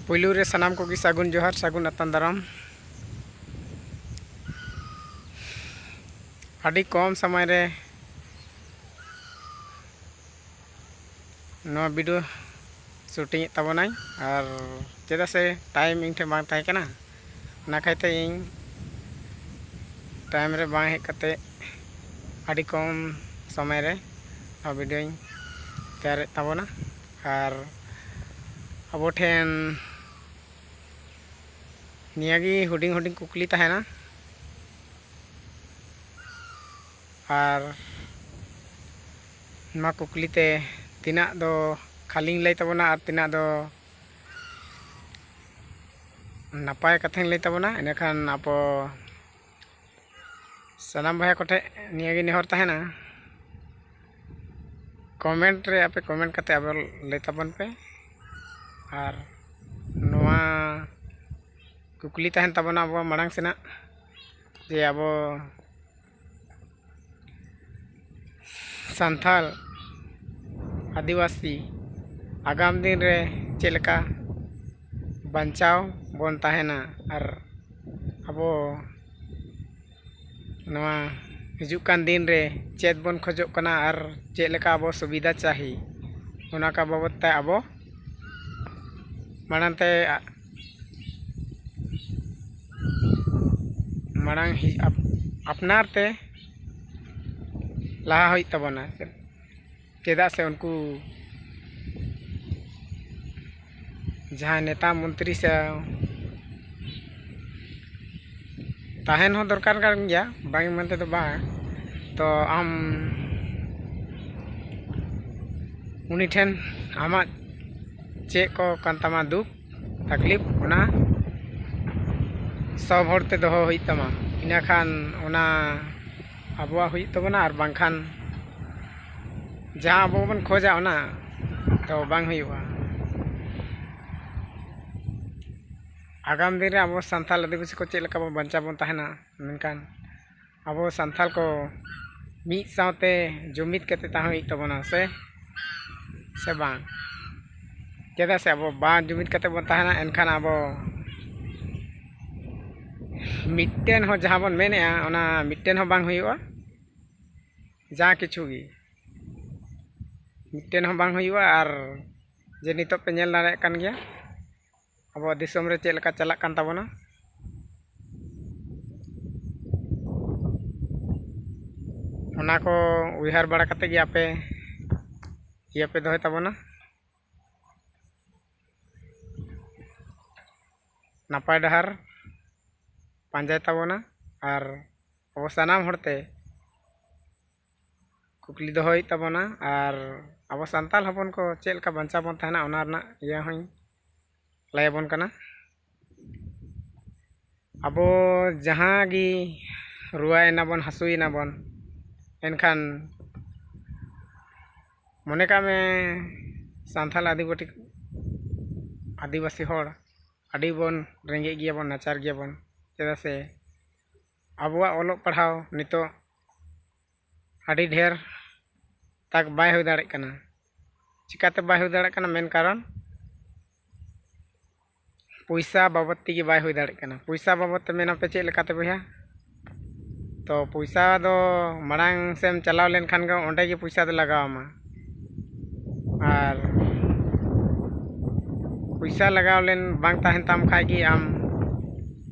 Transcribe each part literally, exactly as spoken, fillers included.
ᱯᱩᱭᱞᱩ ᱨᱮ ᱥᱟᱱᱟᱢ ᱠᱚᱜᱮ ᱥᱟᱹᱜᱩᱱ ᱡᱚᱦᱟᱨ, ᱥᱟᱹᱜᱩᱱ ᱟᱛᱟᱝ ᱫᱟᱨᱟᱢ᱾ ᱟᱹᱰᱤ ᱠᱚᱢ ᱥᱚᱢᱚᱭ ᱨᱮ ᱱᱚᱣᱟ video shooting ᱮᱫ ᱛᱟᱵᱚᱱᱟᱹᱧ, ᱟᱨ ᱪᱮᱫᱟᱜ ᱥᱮ time ᱤᱧ ᱴᱷᱮᱱ ᱵᱟᱝ ᱛᱟᱦᱮᱸ ᱠᱟᱱᱟ, ᱚᱱᱟ ᱠᱷᱟᱹᱛᱤᱨ ᱤᱧ time ᱨᱮ ᱵᱟᱝ ᱦᱮᱡ ᱠᱟᱛᱮ ᱟᱹᱰᱤ ᱠᱚᱢ ᱥᱚᱢᱚᱭ ᱨᱮ ᱱᱚᱣᱟ videoᱧ ᱛᱮᱭᱟᱨᱮᱫ ᱛᱟᱵᱚᱱᱟ᱾ ᱟᱨ ᱟᱵᱚ ᱴᱷᱮᱱ ᱱᱤᱭᱟᱹᱜᱮ ᱦᱩᱰᱤᱧ ᱦᱩᱰᱤᱧ ᱠᱩᱠᱞᱤ ᱛᱟᱦᱮᱱᱟ, ᱟᱨ ᱱᱚᱣᱟ ᱠᱩᱠᱞᱤ ᱛᱮ ᱛᱤᱱᱟᱹᱜ ᱫᱚ ᱠᱷᱟᱹᱞᱤᱧ ᱞᱟᱹᱭ ᱛᱟᱵᱚᱱᱟ ᱟᱨ ᱛᱤᱱᱟᱹᱜ ᱫᱚ ᱱᱟᱯᱟᱭ ᱠᱟᱛᱷᱟᱧ ᱞᱟᱹᱭ ᱛᱟᱵᱚᱱᱟ, ᱤᱱᱟᱹᱠᱷᱟᱱ ᱟᱵᱚ ᱥᱟᱱᱟᱢ ᱵᱚᱭᱦᱟ ᱠᱚᱴᱷᱮᱱ ᱱᱤᱭᱟᱹᱜᱮ ᱱᱮᱦᱚᱨ ᱛᱟᱦᱮᱱᱟ, comment ᱨᱮ ᱟᱯᱮ comment ᱠᱟᱛᱮ ᱟᱵᱚ ᱞᱟᱹᱭ ᱛᱟᱵᱚᱱ ᱯᱮ᱾ ᱟᱨ ᱱᱚᱣᱟ ᱠᱩᱠᱞᱤ ᱛᱟᱦᱮᱱ ᱛᱟᱵᱚᱱᱟ ᱟᱵᱚ ᱢᱟᱲᱟᱝ ᱥᱮᱱᱟᱜ, ᱡᱮ ᱟᱵᱚ ᱥᱟᱱᱛᱟᱲ ᱟᱹᱫᱤᱵᱟᱹᱥᱤ ᱟᱜᱟᱢ ᱫᱤᱱ ᱨᱮ ᱪᱮᱫ ᱞᱮᱠᱟ ᱵᱟᱧᱪᱟᱣ ᱵᱚᱱ ᱛᱟᱦᱮᱱᱟ, ᱟᱨ ᱟᱵᱚ ᱱᱚᱣᱟ ᱦᱤᱡᱩᱜ ᱠᱟᱱ ᱫᱤᱱ ᱨᱮ ᱪᱮᱫ ᱵᱚᱱ ᱠᱷᱚᱡᱚᱜ ᱠᱟᱱᱟ ᱟᱨ ᱪᱮᱫ ᱞᱮᱠᱟ ᱟᱵᱚ ᱥᱩᱵᱤᱫᱷᱟ ᱪᱟᱹᱦᱤ, ᱚᱱᱟ ᱠᱚ ᱵᱟᱵᱚᱫ ᱛᱮ ᱟᱵᱚ ᱢᱟᱲᱟᱝ ᱛᱮ ᱢᱟᱲᱟᱝ ᱦᱤ- ᱟᱯ- ᱟᱯᱱᱟᱨ ᱛᱮ ᱞᱟᱦᱟ ᱦᱩᱭᱩᱜ ᱛᱟᱵᱚᱱᱟ᱾ ᱪᱮᱫᱟᱜ ᱥᱮ ᱩᱱᱠᱩ ᱡᱟᱦᱟᱸᱭ ᱱᱮᱛᱟ ᱢᱚᱱᱛᱨᱤ ᱥᱮ ᱛᱟᱦᱮᱱ ᱦᱚᱸ ᱫᱚᱨᱠᱟᱨ ᱠᱟᱱ ᱜᱮᱭᱟ, ᱵᱟᱝ ᱢᱮᱱᱛᱮ ᱫᱚ ᱵᱟᱝ᱾ ᱛᱚ ᱟᱢ ᱩᱱᱤ ᱴᱷᱮᱱ ᱟᱢᱟᱜ ᱪᱮᱫ ᱠᱚ ᱠᱟᱱ ᱛᱟᱢᱟ ᱫᱩᱠ ᱛᱟᱠᱞᱤᱯ, ᱚᱱᱟ ᱥᱚᱵ ᱦᱚᱲ ᱛᱮ ᱫᱚᱦᱚ ᱦᱩᱭᱩᱜ ᱛᱟᱢᱟ, ᱤᱱᱟᱹᱠᱷᱟᱱ ᱚᱱᱟ ᱟᱵᱚᱣᱟᱜ ᱦᱩᱭᱩᱜ ᱛᱟᱵᱚᱱᱟ, ᱟᱨ ᱵᱟᱝᱠᱷᱟᱱ ᱡᱟᱦᱟᱸ ᱟᱵᱚ ᱵᱚᱱ ᱠᱷᱚᱡᱟ ᱚᱱᱟ ᱫᱚ ᱵᱟᱝ ᱦᱩᱭᱩᱜᱼᱟ᱾ ᱟᱜᱟᱢ ᱫᱤᱱ ᱨᱮ ᱟᱵᱚ ᱥᱟᱱᱛᱟᱲ ᱟᱹᱫᱤᱵᱟᱹᱥᱤ ᱠᱚ ᱪᱮᱫ ᱞᱮᱠᱟ ᱵᱚᱱ ᱵᱟᱧᱪᱟᱣ ᱵᱚᱱ ᱛᱟᱦᱮᱱᱟ, ᱢᱮᱱᱠᱷᱟᱱ ᱟᱵᱚ ᱥᱟᱱᱛᱟᱲ ᱠᱚ ᱢᱤᱫ ᱥᱟᱶᱛᱮ ᱡᱩᱢᱤᱫ ᱠᱟᱛᱮ ᱛᱟᱦᱮᱸ ᱦᱩᱭᱩᱜ ᱛᱟᱵᱚᱱᱟ ᱥᱮ, ᱥᱮ ᱵᱟᱝ? ᱪᱮᱫᱟᱜ ᱥᱮ ᱟᱵᱚ ᱵᱟᱝ ᱡᱩᱢᱤᱫ ᱠᱟᱛᱮ ᱵᱚᱱ ᱛᱟᱦᱮᱱᱟ, ᱮᱱᱠᱷᱟᱱ ᱟᱵᱚ ᱢᱤᱫᱴᱮᱱ ᱦᱚᱸ ᱡᱟᱦᱟᱸ ᱵᱚᱱ ᱢᱮᱱᱮᱜᱼᱟ, ᱚᱱᱟ ᱢᱤᱫᱴᱮᱱ ᱦᱚᱸ ᱵᱟᱝ ᱦᱩᱭᱩᱜᱼᱟ᱾ ᱡᱟᱦᱟᱸ ᱠᱤᱪᱷᱩ ᱜᱮ ᱢᱤᱫᱴᱮᱱ ᱦᱚᱸ ᱵᱟᱝ ᱦᱩᱭᱩᱜᱼᱟ᱾ ᱟᱨ ᱡᱮ ᱱᱤᱛᱚᱜ ᱯᱮ ᱧᱮᱞ ᱫᱟᱲᱮᱭᱟᱜ ᱠᱟᱱ ᱜᱮᱭᱟ ᱟᱵᱚᱣᱟᱜ ᱫᱤᱥᱚᱢ ᱨᱮ ᱪᱮᱫ ᱞᱮᱠᱟ ᱪᱟᱞᱟᱜ ᱠᱟᱱ ᱛᱟᱵᱚᱱᱟ, ᱚᱱᱟ ᱠᱚ ᱩᱭᱦᱟᱹᱨ ᱵᱟᱲᱟ ᱠᱟᱛᱮ ᱜᱮ ᱟᱯᱮ ᱤᱭᱟᱹ ᱯᱮ ᱫᱚᱦᱚᱭ ᱛᱟᱵᱚᱱᱟ᱾ ᱱᱟᱯᱟᱭ ᱰᱟᱦᱟᱨ ᱯᱟᱸᱡᱟᱭ ᱛᱟᱵᱚᱱᱟ ᱟᱨ ᱟᱵᱚ ᱥᱟᱱᱟᱢ ᱦᱚᱲᱛᱮ ᱠᱩᱠᱞᱤ ᱫᱚᱦᱚᱭ ᱦᱩᱭᱩᱜ ᱛᱟᱵᱚᱱᱟ᱾ ᱟᱨ ᱟᱵᱚ ᱥᱟᱱᱛᱟᱲ ᱦᱚᱯᱚᱱ ᱠᱚ ᱪᱮᱫ ᱞᱮᱠᱟ ᱵᱟᱧᱪᱟᱣ ᱵᱚᱱ ᱛᱟᱦᱮᱱᱟ, ᱚᱱᱟ ᱨᱮᱱᱟᱜ ᱤᱭᱟᱹ ᱦᱚᱸᱧ ᱞᱟᱹᱭ ᱟᱵᱚᱱ ᱠᱟᱱᱟ᱾ ᱟᱵᱚ ᱡᱟᱦᱟᱸ ᱜᱮ ᱨᱩᱣᱟᱹᱭᱮᱱᱟ ᱵᱚᱱ, ᱦᱟᱹᱥᱩᱭᱮᱱᱟ ᱵᱚᱱ, ᱮᱱᱠᱷᱟᱱ ᱢᱚᱱᱮ ᱠᱟᱜ ᱢᱮ ᱥᱟᱱᱛᱟᱲ ᱟᱹᱫᱤᱵᱟᱹᱥᱤ, ᱟᱹᱫᱤᱵᱟᱹᱥᱤ ᱦᱚᱲ ᱟᱹᱰᱤ ᱵᱚᱱ ᱨᱮᱸᱜᱮᱡ ᱜᱮᱭᱟᱵᱚᱱ, ᱱᱟᱪᱟᱨ ᱜᱮᱭᱟᱵᱚᱱ, ᱪᱮᱫᱟᱜ ᱥᱮ ᱟᱵᱚᱣᱟᱜ ᱚᱞᱚᱜ ᱯᱟᱲᱦᱟᱣ ᱱᱤᱛᱚᱜ ᱟᱹᱰᱤ ᱰᱷᱮᱨ ᱛᱟᱠ ᱵᱟᱭ ᱦᱩᱭ ᱫᱟᱲᱮᱭᱟᱜ ᱠᱟᱱᱟ᱾ ᱪᱤᱠᱟᱹᱛᱮ ᱵᱟᱭ ᱦᱩᱭ ᱫᱟᱲᱮᱭᱟᱜ ᱠᱟᱱᱟ? ᱢᱮᱱ ᱠᱟᱨᱚᱱ ᱯᱚᱭᱥᱟ ᱵᱟᱵᱚᱫ ᱛᱮᱜᱮ ᱵᱟᱭ ᱦᱩᱭ ᱫᱟᱲᱮᱭᱟᱜ ᱠᱟᱱᱟ᱾ ᱯᱚᱭᱥᱟ ᱵᱟᱵᱚᱫ ᱛᱮ ᱢᱮᱱᱟᱯᱮ ᱪᱮᱫ ᱞᱮᱠᱟᱛᱮ ᱵᱚᱭᱦᱟ? ᱛᱚ ᱯᱚᱭᱥᱟ ᱫᱚ ᱢᱟᱲᱟᱝ ᱥᱮᱫ ᱮᱢ ᱪᱟᱞᱟᱣ ᱞᱮᱱᱠᱷᱟᱱ ᱜᱮ ᱚᱸᱰᱮ ᱜᱮ ᱯᱚᱭᱥᱟ ᱫᱚ ᱞᱟᱜᱟᱣ ᱟᱢᱟ᱾ ᱟᱨ ᱯᱚᱭᱥᱟ ᱞᱟᱜᱟᱣ ᱞᱮᱱ ᱵᱟᱝ ᱛᱟᱦᱮᱱ ᱛᱟᱢ ᱠᱷᱟᱡ ᱜᱮ ᱟᱢ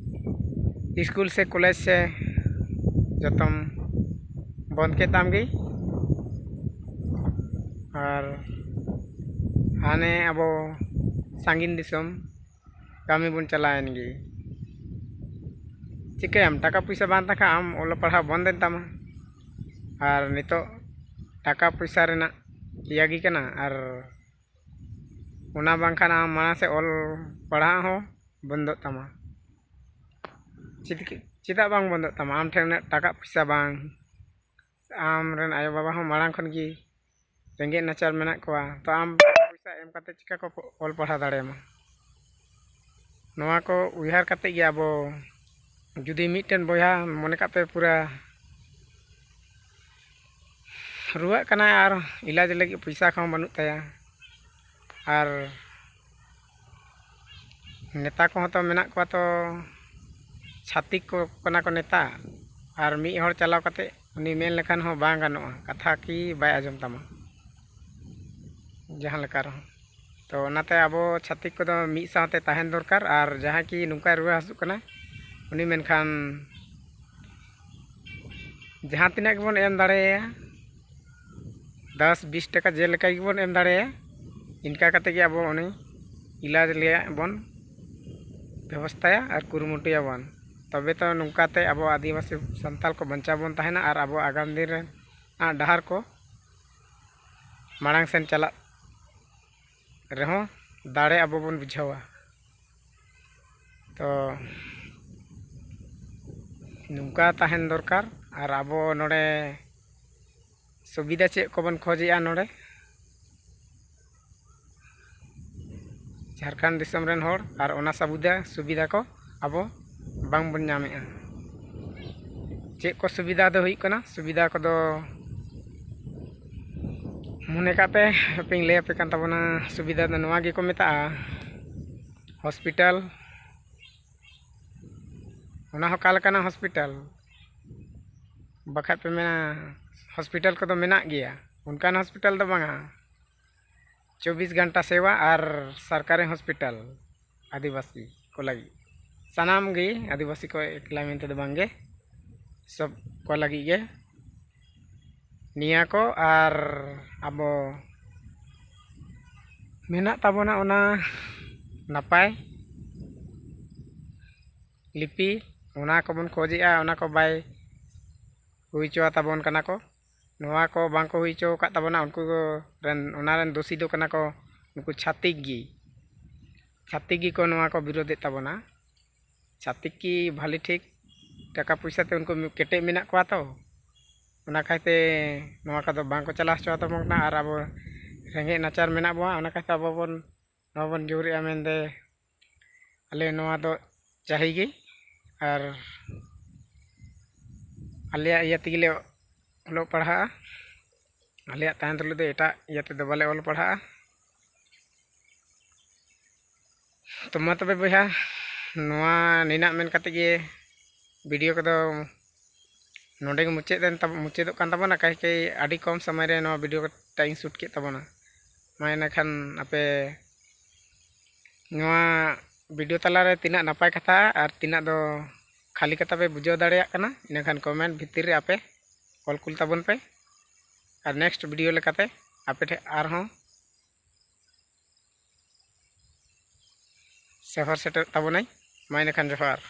ᱥᱠᱩᱞ ᱥᱮ ᱠᱚᱞᱮᱡᱽ ᱥᱮ ᱡᱚᱛᱚᱢ ᱵᱚᱱᱫ ᱠᱮᱫ ᱛᱟᱢ ᱜᱮ᱾ ᱟᱨ ᱦᱟᱱᱮ ᱟᱵᱚ ᱥᱟᱺᱜᱤᱧ ᱫᱤᱥᱚᱢ ᱠᱟᱹᱢᱤ ᱵᱚᱱ ᱪᱟᱞᱟᱣᱮᱱ ᱜᱮ᱾ ᱪᱤᱠᱟᱹᱭᱟᱢ, ᱴᱟᱠᱟ ᱯᱚᱭᱥᱟ ᱵᱟᱝ ᱛᱟᱦᱮᱸ ᱠᱷᱟᱱ ᱟᱢ ᱚᱞᱚᱜ ᱯᱟᱲᱦᱟᱣ ᱵᱚᱱᱫ ᱮᱱ ᱛᱟᱢᱟ᱾ ᱟᱨ ᱱᱤᱛᱚᱜ ᱴᱟᱠᱟ ᱯᱚᱭᱥᱟ ᱨᱮᱱᱟᱜ ᱤᱭᱟᱹ ᱜᱮ ᱠᱟᱱᱟ, ᱟᱨ ᱚᱱᱟ ᱵᱟᱝᱠᱷᱟᱱ ᱟᱢ ᱢᱟᱲᱟᱝ ᱥᱮᱫ ᱚᱞ ᱯᱟᱲᱦᱟᱜ ᱦᱚᱸ ᱵᱚᱱᱫᱚᱜ ᱛᱟᱢᱟ᱾ ᱪᱮᱫ-, ᱪᱮᱫᱟᱜ ᱵᱟᱝ ᱵᱚᱱᱫᱚᱜ ᱛᱟᱢᱟ? ᱟᱢ ᱴᱷᱮᱱ ᱩᱱᱟᱹᱜ ᱴᱟᱠᱟ ᱯᱚᱭᱥᱟ ᱵᱟᱝ, ᱟᱢ ᱨᱮᱱ ᱟᱭᱳᱼᱵᱟᱵᱟ ᱦᱚᱸ ᱢᱟᱲᱟᱝ ᱠᱷᱚᱱ ᱜᱮ ᱨᱮᱸᱜᱮᱡ ᱱᱟᱪᱟᱨ ᱢᱮᱱᱟᱜ ᱠᱚᱣᱟ, ᱛᱚ ᱟᱢ ᱴᱟᱠᱟ ᱯᱚᱭᱥᱟ ᱮᱢ ᱠᱟᱛᱮ ᱪᱤᱠᱟ ᱠᱚ ᱚᱞ ᱯᱟᱲᱦᱟᱣ ᱫᱟᱲᱮᱭᱟᱢᱟ? ᱱᱚᱣᱟ ᱠᱚ ᱩᱭᱦᱟᱹᱨ ᱠᱟᱛᱮ ᱜᱮ ᱟᱵᱚ ᱡᱩᱫᱤ ᱢᱤᱫᱴᱮᱱ ᱵᱚᱭᱦᱟ ᱢᱚᱱᱮ ᱠᱟᱜ ᱯᱮ ᱯᱩᱨᱟᱹ ᱨᱩᱣᱟᱹᱜ ᱠᱟᱱᱟᱭ ᱟᱨ ᱤᱞᱟᱡᱽ ᱞᱟᱹᱜᱤᱫ ᱯᱚᱭᱥᱟ ᱠᱚᱦᱚᱸ ᱵᱟᱹᱱᱩᱜ ᱛᱟᱭᱟ, ᱟᱨ ᱱᱮᱛᱟ ᱠᱚᱦᱚᱸ ᱛᱚ ᱢᱮᱱᱟᱜ ᱠᱚᱣᱟ ᱛᱚ, ᱪᱷᱟᱹᱛᱤᱠ ᱠᱚ ᱠᱟᱱᱟ ᱠᱚ ᱱᱮᱛᱟ᱾ ᱟᱨ ᱢᱤᱫ ᱦᱚᱲ ᱪᱟᱞᱟᱣ ᱠᱟᱛᱮ ᱩᱱᱤ ᱢᱮᱱ ᱞᱮᱠᱷᱟᱱ ᱦᱚᱸ ᱵᱟᱝ ᱜᱟᱱᱚᱜᱼᱟ, ᱠᱟᱛᱷᱟ ᱠᱤ ᱵᱟᱭ ᱟᱸᱡᱚᱢ ᱛᱟᱢᱟ᱾ ᱡᱟᱦᱟᱸ ᱞᱮᱠᱟ ᱨᱮᱦᱚᱸ ᱛᱚ ᱚᱱᱟᱛᱮ ᱟᱵᱚ ᱪᱷᱟᱹᱛᱤᱠ ᱠᱚᱫᱚ ᱢᱤᱫ ᱥᱟᱶᱛᱮ ᱛᱟᱦᱮᱱ ᱫᱚᱨᱠᱟᱨ᱾ ᱟᱨ ᱡᱟᱦᱟᱸᱭ ᱠᱤ ᱱᱚᱝᱠᱟᱭ ᱨᱩᱣᱟᱹ ᱦᱟᱹᱥᱩᱜ ᱠᱟᱱᱟ, ᱩᱱᱤ ᱢᱮᱱᱠᱷᱟᱱ ᱡᱟᱦᱟᱸ ᱛᱤᱱᱟᱹᱜ ᱜᱮᱵᱚᱱ ᱮᱢ ᱫᱟᱲᱮᱭᱟᱭᱟ, ᱫᱚᱥ ᱵᱤᱥ ᱴᱟᱠᱟ ᱡᱮᱞᱮᱠᱟ ᱜᱮᱵᱚᱱ ᱮᱢ ᱫᱟᱲᱮᱭᱟᱭᱟ, ᱤᱱᱠᱟ ᱠᱟᱛᱮ ᱜᱮ ᱟᱵᱚ ᱩᱱᱤ ᱤᱞᱟᱡᱽ ᱨᱮᱭᱟᱜ ᱵᱚᱱ ᱵᱮᱵᱚᱥᱛᱷᱟᱭᱟ ᱟᱨ ᱠᱩᱨᱩᱢᱩᱴᱩᱭᱟᱵᱚᱱ᱾ ᱛᱚᱵᱮ ᱛᱚ ᱱᱚᱝᱠᱟᱛᱮ ᱟᱵᱚ ᱟᱹᱫᱤᱵᱟᱹᱥᱤ ᱥᱟᱱᱛᱟᱲ ᱠᱚ ᱵᱟᱧᱪᱟᱣ ᱵᱚᱱ ᱛᱟᱦᱮᱱᱟ ᱟᱨ ᱟᱵᱚ ᱟᱜᱟᱢ ᱫᱤᱱ ᱨᱮᱱᱟᱜ ᱰᱟᱦᱟᱨ ᱠᱚ ᱢᱟᱲᱟᱝ ᱥᱮᱱ ᱪᱟᱞᱟᱜ ᱨᱮᱦᱚᱸ ᱫᱟᱲᱮ ᱟᱵᱚ ᱵᱚᱱ ᱵᱩᱡᱷᱟᱹᱣᱟ᱾ ᱛᱚ ᱱᱚᱝᱠᱟ ᱛᱟᱦᱮᱱ ᱫᱚᱨᱠᱟᱨ᱾ ᱟᱨ ᱟᱵᱚ ᱱᱚᱰᱮ ᱥᱩᱵᱤᱫᱷᱟ ᱪᱮᱫ ᱠᱚᱵᱚᱱ ᱠᱷᱚᱡᱮᱜᱼᱟ ᱱᱚᱰᱮ ᱡᱷᱟᱲᱠᱷᱚᱸᱰ ᱫᱤᱥᱚᱢ ᱨᱮᱱ ᱦᱚᱲ, ᱟᱨ ᱚᱱᱟ ᱥᱩᱵᱤᱫᱷᱟ ᱥᱩᱵᱤᱫᱷᱟ ᱠᱚ ᱟᱵᱚ ᱵᱟᱝᱵᱚᱱ ᱧᱟᱢᱮᱜᱼᱟ᱾ ᱪᱮᱫ ᱠᱚ ᱥᱩᱵᱤᱫᱷᱟ ᱫᱚ ᱦᱩᱭᱩᱜ ᱠᱟᱱᱟ? ᱥᱩᱵᱤᱫᱷᱟ ᱠᱚᱫᱚ ᱢᱚᱱᱮ ᱠᱟᱜ ᱯᱮ, ᱦᱟᱯᱮᱧ ᱞᱟᱹᱭ ᱟᱯᱮ ᱠᱟᱱ ᱛᱟᱵᱚᱱᱟ᱾ ᱥᱩᱵᱤᱫᱷᱟ ᱫᱚ ᱱᱚᱣᱟ ᱜᱮᱠᱚ ᱢᱮᱛᱟᱜᱼᱟ ᱦᱚᱥᱯᱤᱴᱟᱞ᱾ ᱚᱱᱟ ᱦᱚᱸ ᱚᱠᱟ ᱞᱮᱠᱟᱱᱟᱜ ᱦᱚᱥᱯᱤᱴᱟᱞ? ᱵᱟᱠᱷᱟᱡ ᱯᱮ ᱢᱮᱱᱟ ᱦᱚᱥᱯᱤᱴᱟᱞ ᱠᱚᱫᱚ ᱢᱮᱱᱟᱜ ᱜᱮᱭᱟ, ᱚᱱᱠᱟᱱ ᱦᱚᱥᱯᱤᱴᱟᱞ ᱫᱚ ᱵᱟᱝᱟ᱾ ᱪᱚᱵᱵᱤᱥ ᱜᱷᱚᱱᱴᱟ ᱥᱮᱵᱟ ᱟᱨ ᱥᱚᱨᱠᱟᱨᱤ ᱦᱚᱥᱯᱤᱴᱟᱞ ᱟᱹᱫᱤᱵᱟᱹᱥᱤ ᱠᱚ ᱞᱟᱹᱜᱤᱫ, ᱥᱟᱱᱟᱢ ᱜᱮ ᱟᱹᱫᱤᱵᱟᱹᱥᱤ ᱠᱚ ᱮᱠᱞᱟ ᱢᱮᱱᱛᱮ ᱫᱚ ᱵᱟᱝᱜᱮ, ᱥᱚᱵ ᱠᱚ ᱞᱟᱹᱜᱤᱫ ᱜᱮ ᱱᱤᱭᱟᱹ ᱠᱚ᱾ ᱟᱨ ᱟᱵᱚ ᱢᱮᱱᱟᱜ ᱛᱟᱵᱚᱱᱟ ᱚᱱᱟ ᱱᱟᱯᱟᱭ ᱞᱤᱯᱤ, ᱚᱱᱟ ᱠᱚᱵᱚᱱ ᱠᱷᱚᱡᱮᱜᱼᱟ, ᱚᱱᱟ ᱠᱚ ᱵᱟᱭ ᱦᱩᱭ ᱦᱚᱪᱚ ᱛᱟᱵᱚᱱ ᱠᱟᱱᱟ ᱠᱚ᱾ ᱱᱚᱣᱟ ᱠᱚ ᱵᱟᱝ ᱠᱚ ᱦᱩᱭ ᱦᱚᱪᱚ ᱟᱠᱟᱫ ᱛᱟᱵᱚᱱᱟ, ᱩᱱᱠᱩ ᱨᱮᱱ, ᱚᱱᱟ ᱨᱮᱱ ᱫᱳᱥᱤ ᱫᱚ ᱠᱟᱱᱟ ᱠᱚ ᱱᱩᱠᱩ ᱪᱷᱟᱹᱛᱤᱠ ᱜᱮ᱾ ᱪᱷᱟᱹᱛᱤᱠ ᱜᱮᱠᱚ ᱱᱚᱣᱟ ᱠᱚ ᱵᱤᱨᱳᱫᱷᱮᱫ ᱛᱟᱵᱚᱱᱟ᱾ ᱪᱷᱟᱹᱛᱤᱠ ᱠᱤ ᱵᱷᱟᱞᱮ ᱴᱷᱤᱠ ᱴᱟᱠᱟ ᱯᱚᱭᱥᱟ ᱛᱮ ᱩᱱᱠᱩ ᱠᱮᱴᱮᱡ ᱢᱮᱱᱟᱜ ᱠᱚᱣᱟ ᱛᱚ, ᱚᱱᱟ ᱠᱷᱟᱹᱛᱤᱨ ᱱᱚᱣᱟ ᱠᱚᱫᱚ ᱵᱟᱝ ᱠᱚ ᱪᱟᱞᱟᱣ ᱦᱚᱪᱚ ᱛᱟᱵᱚᱱ ᱠᱟᱱᱟ᱾ ᱟᱨ ᱟᱵᱚ ᱨᱮᱸᱜᱮᱡ ᱱᱟᱪᱟᱨ ᱢᱮᱱᱟᱜ ᱵᱚᱱᱟ, ᱚᱱᱟ ᱠᱷᱟᱹᱛᱤᱨ ᱟᱵᱚ ᱵᱚᱱ ᱱᱚᱣᱟ ᱵᱚᱱ ᱡᱳᱨᱮᱜᱼᱟ ᱢᱮᱱᱛᱮ ᱟᱞᱮ ᱱᱚᱣᱟ ᱫᱚ ᱪᱟᱹᱦᱤ ᱜᱮ᱾ ᱟᱨ ᱟᱞᱮᱭᱟᱜ ᱤᱭᱟᱹ ᱛᱮᱜᱮ ᱞᱮ ᱚᱞᱚᱜ ᱯᱟᱲᱦᱟᱜᱼᱟ᱾ ᱟᱞᱮᱭᱟᱜ ᱛᱟᱦᱮᱱ ᱛᱩᱞᱩᱡ ᱫᱚ ᱮᱴᱟᱜ ᱤᱭᱟᱹ ᱛᱮᱫᱚ ᱵᱟᱞᱮ ᱚᱞ ᱯᱟᱲᱦᱟᱜᱼᱟ᱾ ᱛᱚ ᱢᱟ ᱛᱚᱵᱮ ᱵᱚᱭᱦᱟ, ᱱᱚᱣᱟ ᱱᱤᱱᱟᱜ ᱢᱮᱱ ᱠᱟᱛᱮ ᱜᱮ ᱵᱷᱤᱰᱤᱭᱳ ᱠᱚᱫᱚ ᱱᱚᱰᱮ ᱜᱮ ᱢᱩᱪᱟᱹᱫ ᱮᱱ ᱛᱟᱵᱚ ᱢᱩᱪᱟᱹᱫᱚᱜ ᱠᱟᱱ ᱛᱟᱵᱚᱱᱟ᱾ ᱠᱟᱹᱦᱤ ᱠᱟᱹᱦᱤ ᱟᱹᱰᱤ ᱠᱚᱢ ᱥᱚᱢᱚᱭ ᱨᱮ ᱱᱚᱣᱟ ᱵᱷᱤᱰᱤᱭᱳ ᱴᱟᱜ ᱤᱧ ᱥᱩᱴ ᱠᱮᱫ ᱛᱟᱵᱚᱱᱟ᱾ ᱢᱟ ᱤᱱᱟᱹᱠᱷᱟᱱ ᱟᱯᱮ ᱱᱚᱣᱟ ᱵᱷᱤᱰᱤᱭᱳ ᱛᱟᱞᱟᱨᱮ ᱛᱤᱱᱟᱹᱜ ᱱᱟᱯᱟᱭ ᱠᱟᱛᱷᱟ ᱟᱨ ᱛᱤᱱᱟᱹᱜ ᱫᱚ ᱠᱷᱟᱹᱞᱤ ᱠᱟᱛᱷᱟ ᱯᱮ ᱵᱩᱡᱷᱟᱹᱣ ᱫᱟᱲᱮᱭᱟᱜ ᱠᱟᱱᱟ, ᱤᱱᱟᱹᱠᱷᱟᱱ ᱠᱚᱢᱮᱱᱴ ᱵᱷᱤᱛᱤᱨ ᱨᱮ ᱟᱯᱮ ᱚᱞ ᱠᱩᱞ ᱛᱟᱵᱚᱱ ᱯᱮ᱾ ᱟᱨ ᱱᱮᱠᱥᱴ ᱵᱷᱤᱰᱤᱭᱳ ᱞᱮᱠᱟᱛᱮ ᱟᱯᱮ ᱴᱷᱮᱱ ᱟᱨᱦᱚᱸ ᱥᱮᱦᱚᱨ ᱥᱮᱴᱮᱨᱚᱜ ᱛᱟᱵᱚᱱᱟᱹᱧ᱾ ᱢᱟ ᱤᱱᱟᱹᱠᱷᱟᱱ ᱡᱚᱦᱟᱨ᱾